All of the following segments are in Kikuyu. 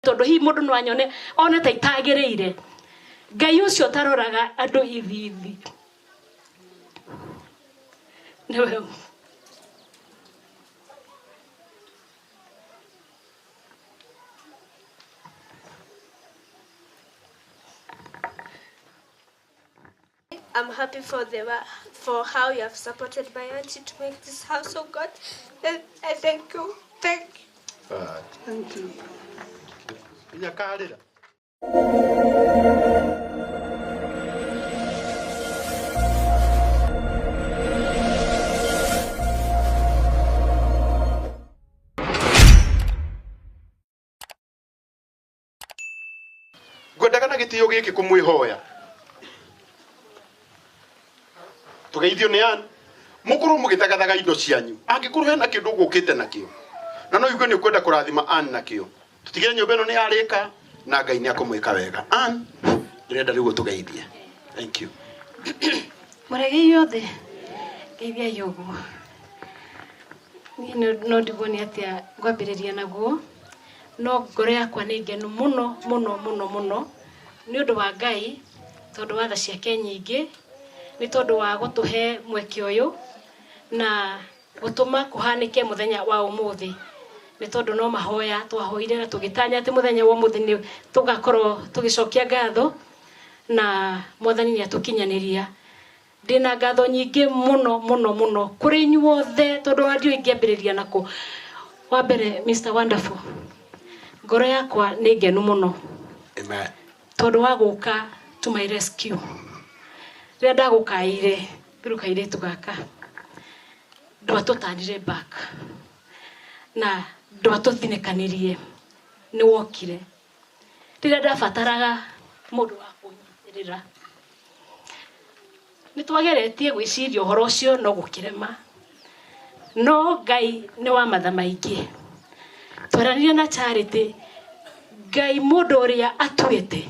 Tondũ hihi mũndũ no anyone one ta itagĩrĩire. Ngai ũcio ũtaroraga andũ ithithi nĩwe. I'm happy for how you have supported my auntie to make this house, oh God. And I thank you. Thank you. Thank you. Nyakarĩra. Ngwendaga na gĩtĩo gĩkĩ kũmwĩhoya tũgeithio nĩ an mũkorwo mũgĩthagathaga indo cianyu. Angĩkorwo hena kĩndũ ũgũkĩte nakĩo na no igue nĩ ũkwenda kũrathima an nakĩo, tũtigĩre nyũmba ĩno nĩ yarĩka na Ngai nĩ akũmwĩka wega. An ndĩrenda rĩu ũtũgeithie. Thank you. Mũregei othe, ngeithiai ũguo. Niĩ no ndigwo nĩ atĩa ngwambĩrĩria naguo, no ngoro yakwa nĩ ngenu mũno mũno mũno mũno nĩ ũndũ wa Ngai, tondũ wa tha ciake nyingĩ, nĩ tondũ wa gũtũhe mweke ũyũ na gũtũma kũhanĩke mũthenya wa ũmũthĩ. Nĩ tondũ no mahoya twahoire na tũgĩtanya atĩ mũthenya wa ũmũthĩ nĩ tũgakorwo tũgĩcokia ngatho, na Mwathani nĩ atũkinyanĩria. Ndĩna ngatho nyingĩ mũno mũno mũno kũrĩ inyuothe, tondũ wa ndiũĩ ingĩambĩrĩria nakũ. Wa mbere, Mr Wonderful, ngoro yakwa nĩ ngenu mũno. Amen. Tondũ wa gũka to my rescue. Rĩrĩa ndagũkaĩire through kairĩtu gaka, ndwatũtanire back na ndwatũthinĩkanirie, nĩ wokire rĩrĩa ndabataraga mũndũ wa kũnyitĩrĩra. Nĩ twageretie gwĩciria ũhoro ũcio no gũkĩrema, no Ngai nĩ wa matha maingĩ. Twaranire na Charity, Ngai mũndũ ũrĩa atuĩte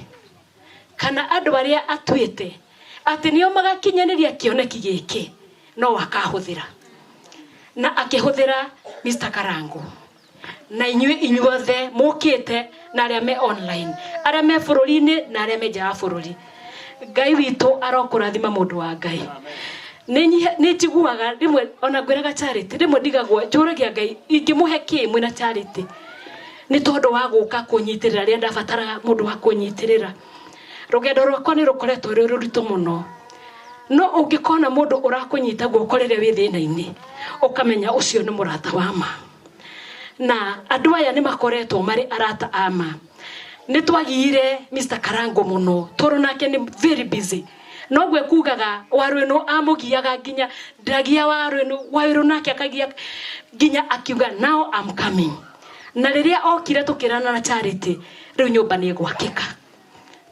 kana andũ arĩa atuĩte atĩ nĩo magakinyanĩria kĩoneki gĩkĩ no akahũthĩra, na akĩhũthĩra Mr Karango na inyuĩ inyuothe mũkĩte na arĩa me online, arĩa me bũrũri-inĩ na arĩa me nja wa bũrũri. Ngai witũ arokũrathima mũndũ wa Ngai. Nĩ njiguaga rĩmwe ona ngwĩraga Charity, rĩmwe ndigagwo njũragia Ngai ingĩmũhe kĩ mwĩna Charity, nĩ tondũ wa gũka kũnyitĩrĩra rĩrĩa ndabataraga mũndũ wa kũnyitĩrĩra. Rũgendo rwakwa nĩ rũkoretwo rwĩ rũritũ mũno, no ũngĩkona mũndũ ũrakũnyita guoko rĩrĩa wĩ thĩna-inĩ, ũkamenya ũcio nĩ mũrata wa ma. Na andũ aya nĩ makoretwo marĩ arata a ma. Nĩ twagiire Mr Karango mũno tondũ nake nĩ very busy, noguo ekugaga waru ĩno amũgiaga nginya ndagia waru ĩno, waru nake akagia nginya akiuga now I'm coming. Na rĩrĩa okire tũkĩrana na Charity, rĩu nyũmba nĩ ĩgwakĩka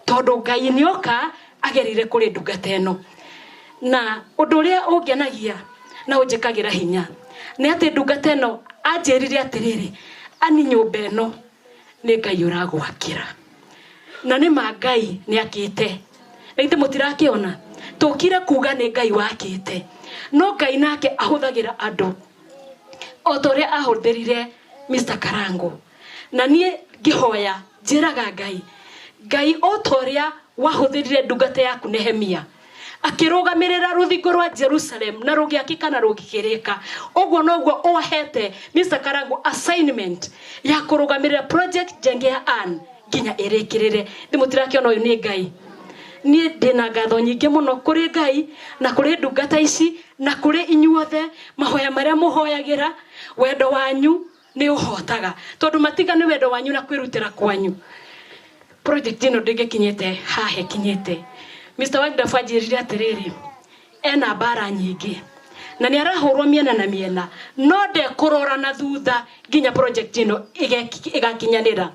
tondũ Ngai nĩoka agereire kũrĩ ndungata ĩno. Na ũndũ ũrĩa ũngenagia na ũnjĩkagĩra hinya nĩ atĩ ndungata ĩno anjĩrire atĩrĩrĩ, ani nyũmba ĩno nĩ Ngai ũragwakĩra, na nĩ ma Ngai nĩ akĩte. Na ithe mũtirakĩona tũkire kuga nĩ Ngai wakĩte, no Ngai nake ahũthagĩra andũ o ta ũrĩa ahũthĩrire Mr Karango. Na niĩ ngĩhoya njĩraga Ngai, Ngai o ta ũrĩa wahũthĩrire ndungata yaku Nehemia akĩrũgamĩrĩra rũthingo rwa Jerusalem na rũgĩakĩka na rũgĩkĩrĩka, ũguo noguo ũhete Mr Karango assignment ya kũrũgamĩrĩra project Jengea Ann nginya ĩrĩkĩrĩre. Nĩ mũtirakĩona ũyũ nĩ Ngai. Niĩ ndĩna ngatho nyingĩ mũno kũrĩ Ngai na kũrĩ ndungata ici na kũrĩ inyuothe, mahoya marĩa mũhoyagĩra, wendo wanyu nĩ ũhotaga, tondũ matiga nĩ wendo wanyu na kwĩrutĩra kwanyu, project ĩno ndĩngĩkinyĩte haha ĩkinyĩte. Mr Wagdafu anjĩrire atĩrĩrĩ, ena mbara nyingĩ na nĩ arahũrwo mĩena na mĩena, no ndekũrora na thutha nginya project ĩno ĩgakinyanĩra.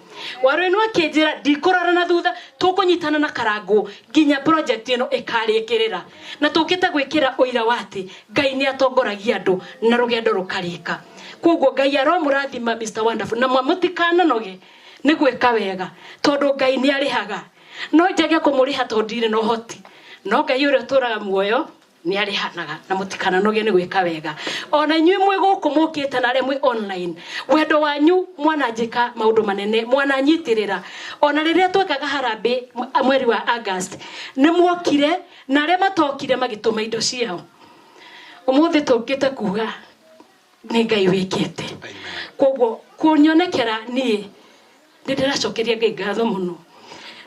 Waru ĩno akĩnjĩra ndikũrora na thutha, tũkũnyitana na Karangũ nginya project ĩno ĩkarĩkĩrĩra, na tũkĩte gwĩkĩra ũira wa atĩ Ngai nĩ atongoragia andũ na rũgendo rũkarĩka. Koguo Ngai aromũrathima Mr Wonderful, na mũtikananoge nĩ gwĩka wega, tondũ Ngai nĩ arĩhaga. No njage kũmũrĩha tondũ ndirĩ na ũhoti, no Ngai ũrĩa ũtũraga muoyo Nĩ arĩhanaga na mũtikananoge nĩ gwĩka wega. Ona inyuĩ mwĩ gũkũ mũkĩte na arĩa mwĩ online, wendo wanyu mwananjĩka maũndũ manene, mwananyitĩrĩra. Ona rĩrĩa twekaga harambĩ mweri wa August, nĩ muokire na arĩa matokire magĩtũma indo ciao. Ũmũthĩ tũkĩte kuga nĩ Ngai wĩkĩte. Koguo kũnyonekera niĩ nĩ ndĩracokeria Ngai ngatho mũno.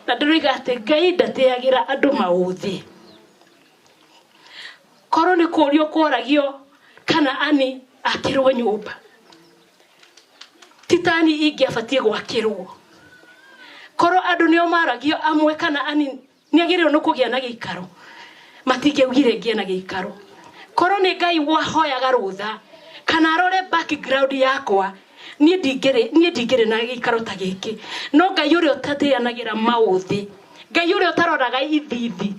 Na ndĩroiga atĩ Ngai ndatĩagĩra andũ maũthĩ. Korwo nĩ kũũrio kworagio kana ani akĩrwo nyũmba, ti ta ani ingĩabatiĩ gwakĩrwo. Korwo andũ nĩo maragio amwe kana ani nĩagĩrĩirwo nĩ kũgĩa na gĩikaro, matingĩaugire ngĩe na gĩikaro. Korwo nĩ Ngai wahoyaga rũtha kana arore background yakwa, niĩ ndingĩrĩ na gĩikaro ta gĩkĩ. No Ngai ũrĩa ũtatĩanagĩra maũthĩ, Ngai ũrĩa ũtaroraga ithithi,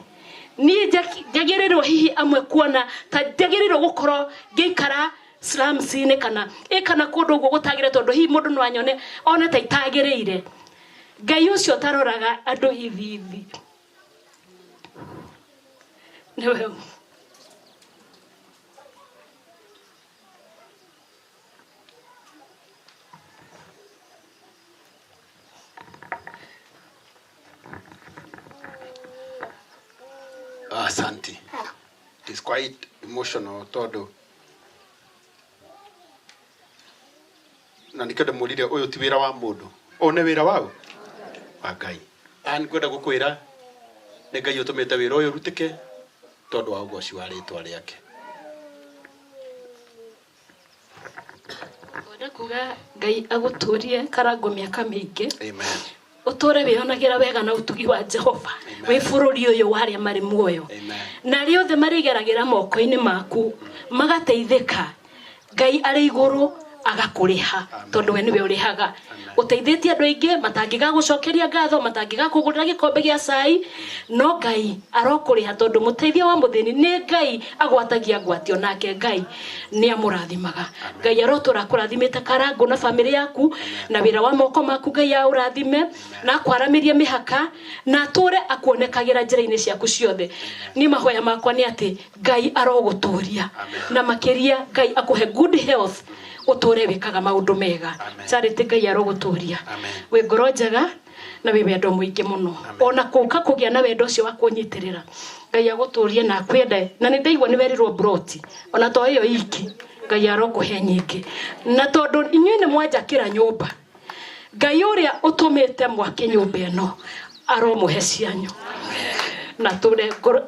niĩ njagĩrĩirwo hihi amwe kuona ta njagĩrĩirwo gũkorwo ngĩikara slums-inĩ kana ĩ kana kũndũ ũguo gũtagĩrĩire, tondũ hihi mũndũ no anyone one ta itagĩrĩire. Ngai ũcio ũtaroraga andũ ithithi nĩwe. Asante. It is quite emotional tondu na nikio ndimurire uyu ti wira wa mundu, uyu ni wira wao wa Ngai. Ann, ngwenda gukwira ni Ngai utumite wira uyu urutike tondu wa ugoci wa ritwa riake. Ngwenda kuga Ngai aguturie Karango miaka mingi. Amen. Utore wionagira wega na utugi wa Jehova wi bururi uyu wa aria mari muoyo. Amen. Na aria othe marigeragira moko-inĩ maku magateithĩka, Ngai arĩ igũrũ agakũrĩha, tondũ we nĩwe ũrĩhaga. Ũteithĩtie andũ aingĩ matangĩgagũcokeria ngatho, matangĩgakũgũrĩra gĩkombe gĩa cai, no Ngai arokũrĩha, tondũ mũteithia wa mũthĩni nĩ Ngai agwatagia ngwatio, nake Ngai nĩ amũrathimaga. Ngai arotũra akũrathimĩte Karango na bamĩrĩ yaku na wĩra wa moko maku, Ngai aũrathime na akwaramĩrie mĩhaka na atũre akuonekagĩra njĩra-inĩ ciaku ciothe. Niĩ mahoya makwa nĩ atĩ Ngai arogũtũria na makĩria Ngai akũhe good health, ũtũre wĩkaga maũndũ mega. Charity, Ngai arogũtũria wĩ ngoro njega na wĩ wendo mũingĩ mũno, ona kũka kũgĩa na wendo ũcio wa kũnyitĩrĩra. Ngai agũtũrie na akwende, na nĩ ndaigua nĩ werirwo broti ona to ĩyo iki, Ngai arokũhe nyingĩ. Na tondũ inyuĩ nĩ mwanjakĩra nyũmba, Ngai ũrĩa ũtũmĩte mwake nyũmba ĩno aromũhe cianyu, na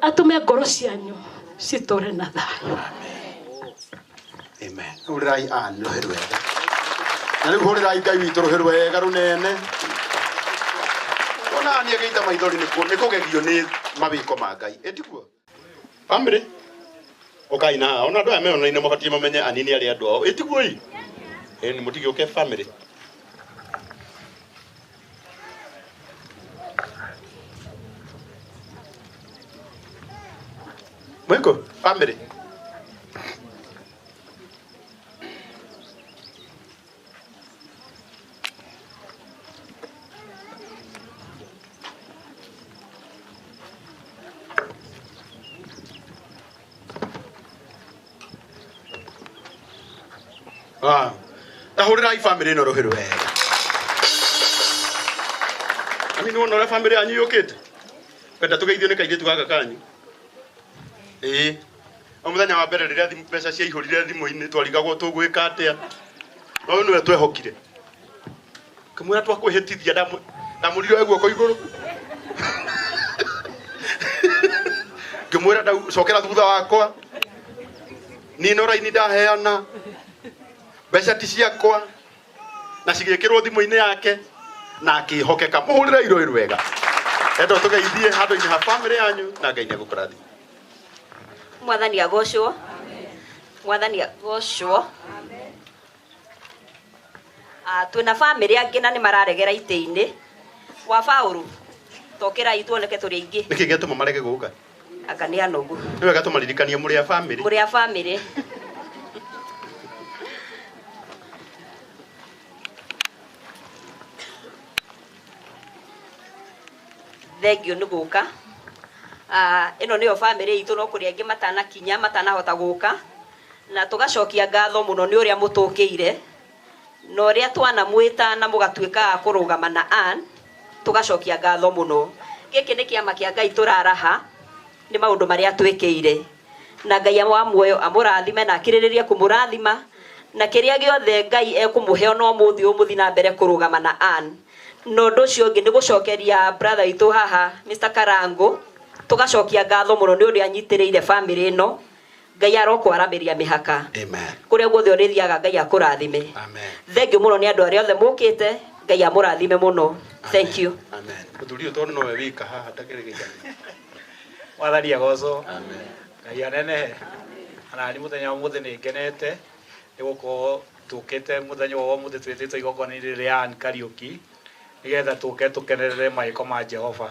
atũme ngoro cianyu citũre na thayũ. Amen. Hũrĩrai Ann rũhĩ rwega. Na rĩu hũrĩrai Ngai witũ rũhĩ rwega rũnene. Ona Ann agĩita maithori nĩ kũgegio nĩ mawĩko ma Ngai. Ĩtiguo? Family. Ũkai na haha. Ona andũ aya meonaine mabatiĩ mamenye anini arĩa andũ ao. Ĩtiguo ĩ? Ĩ nĩ mũtigĩũke family. Mwĩkũ? Family. Ta hũrĩrai family ĩno rũhĩ rwega. Ani nĩ wona ũrĩa family yanyu yũkĩte? Kwenda tũgeithio nĩ kairĩtu gaka kanyu. Ĩĩ. O mũthenya wa mbere rĩrĩa mbeca ciaihũrire thimũ-inĩ twarigagwo tũgwĩka atĩa. No ũyũ nĩwe twehokire. Kĩmwĩra twakwĩhĩtithia ndamũrire oe guoko igũrũ. Ngĩmwĩra cokera thutha wakwa. Niĩ no raini ndaheana. Mbeca ti ciakwa. Na cigĩkĩrwo thimũ-inĩ yake na akĩhokeka. Mũhũrĩre irũĩ rwega. Endo tũgeithie handũ-inĩ ha family yanyu na Ngai nĩegũkũrathima. Mwathani agocwo. Mwathani agocwo. Twĩna family angĩ na nĩ mararegera itĩ-inĩ. Wa Paũlũ, tokĩrai tuoneke tũrĩ aingĩ. Nĩkĩ gĩatũma marege gũka? Anga nĩ anogu. Nĩ wega tũmaririkanie mũrĩ a family. Mũrĩ a family. Thengio nĩ gũka. Ĩno nĩyo bamĩrĩ itũ no kũrĩ angĩ matanakinya matanahota gũka na tũgacokia ngatho mũno nĩ ũrĩa mũtũkĩire na ũrĩa twanamwĩta na mũgatuĩka a kũrũgama na Ann tũgacokia ngatho mũno. Gĩkĩ nĩ kĩama kĩa Ngai tũraraha nĩ maũndũ marĩa twĩkĩire na Ngai wa muoyo amũrathime na akĩrĩrĩrie kũmũrathima na kĩrĩa gĩothe Ngai ekũmũhe ona ũmũthĩ ũyũ mũthiĩ na mbere kũrũgama na Ann. Na ũndũ ũcio ũngĩ nĩ gũcokeria brother witũ haha Mr. Karango tũgacokia ngatho mũno nĩ ũrĩa anyitĩrĩire bamĩrĩ ĩno. Ngai arokwaramĩria mĩhaka. Amen. Kũrĩa guothe ũrĩthiaga Ngai akũrathime. Amen. Thank you mũno nĩ andũ arĩa othe mũkĩte, Ngai amũrathime mũno. Thank you. Amen. Mũthuri ũyũ tondũ nowe wika haha ndakĩrĩ gĩkeno. Mwathani agocwo. Amen. Ngai anenehe. Ona ni mũthenya wa ũmũthĩ nĩ ngenete nĩ gũkorwo tũkĩte mũthenya wa ũmũthĩ twĩtĩtwo igongona-inĩ rĩa Ann Kariũki nĩgetha tũke tũkenerere mawĩko ma Jehova.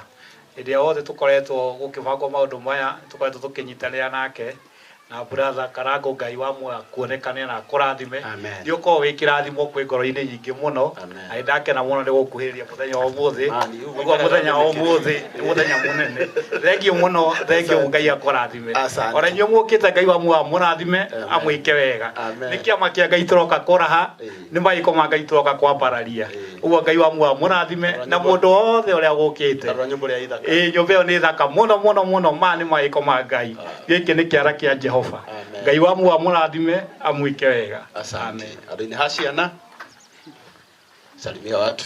Hĩndĩ ĩrĩa yothe tũkoretwo gũkĩbangwo maũndũ maya tũkoretwo tũkĩnyitanĩra nake na brother Karango Ngai wa muoyo akuonekane na akũrathime. Amen. Nĩ ũkorwo wĩ kĩrathimo kwĩ ngoro-inĩ nyingĩ mũno. Amen. Na nĩ ndakena mũno nĩ gũkuhĩrĩria mũthenya wa ũmũthĩ. Mani, Ũguo mũthenya wa ũmũthĩ nĩ mũthenya mũnene. Thank you mũno, thank you Ngai akũrathime. Asante. Ona inyuĩ mũkĩte Ngai wa muoyo amũrathime, Amen. amwĩke wega. Amen. Nĩ kĩama kĩa Ngai tũroka kũraha, Ĩĩ. nĩ mawĩko ma Ngai tũroka kwambararia. Ĩĩ. Ũguo Ngai wa muoyo amũrathime na mũndũ wothe ũrĩa gũkĩte. Tarora nyũmba ĩrĩa ithaka. Ĩĩ nyũmba ĩyo nĩ thaka mũno mũno mũno, maya nĩ mawĩko ma Ngai. Gĩkĩ nĩ kĩara kĩa Jehova. Amen. Ngai wa muoyo amũrathime, amwĩke wega. Asante. Andũ-inĩ ha ciana salimia watu.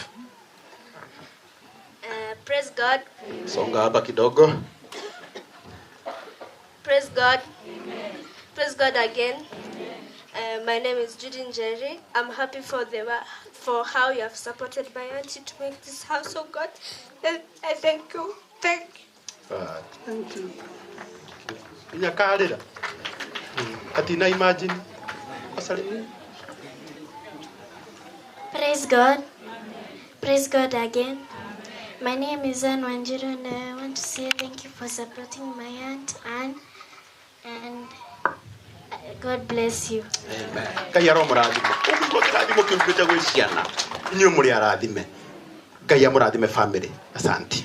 Praise God. Songa hapa kidogo. Praise God. Praise God again. My name is Judy Njeri. I'm happy for for how you have supported my auntie to make this house, oh God. I thank you. Thank you. Thank you. Nyakarira. Atina imagine. Asalimia. Praise God. Praise God again. My name is Ann Wanjiru and I want to say thank you for supporting my aunt Ann, and God bless you. Amen. Ngai aromũrathima. Ũngĩigua kĩrathimo kĩu kĩte gwĩ ciana, inyuĩ mũrĩ arathime. Ngai amũrathime family. Asante.